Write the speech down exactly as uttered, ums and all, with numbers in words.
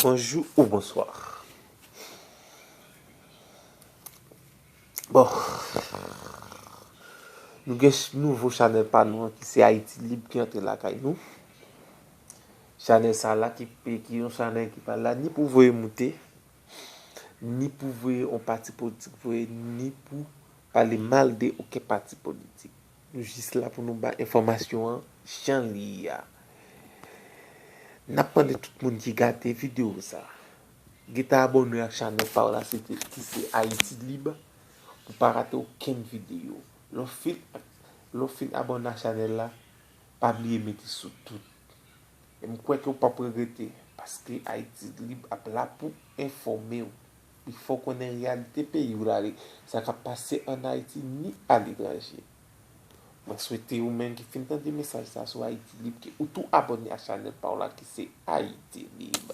Bonjou ou bonswa. Bon, nou gen nouvo chanèl pa nou an ki se Ayiti Lib ki antre lakay nou. Chanèl sa la ki pe ki yon chanèl ki pa la ni pou voye moute, ni pou voye yon pati politik voye, ni pou pale mal de okenn pati politik. Nou jis la pou nou bay enfòmasyon an jan li ye a. N ap mande tout moun ki gade videyo sa, gentan abòne ak chanèl pa w la, se te- ki se Ayiti Lib, pou pa rate okenn videyo. Lè w fin, lè w fin abòne ak chanèl la, pa bliye mete sou tout. E m kwè ke w p ap regrete, paske Ayiti Lib ap la pou enfòme w. Li fè w konnen reyalite peyi w la, sa k ap pase ann Ayiti ni aletranje. Mwen swete ou menm ki fin tande mesaj sa sou Ayiti Lib ke ou tou abòne ak chanèl pa w la ki se Ayiti Lib.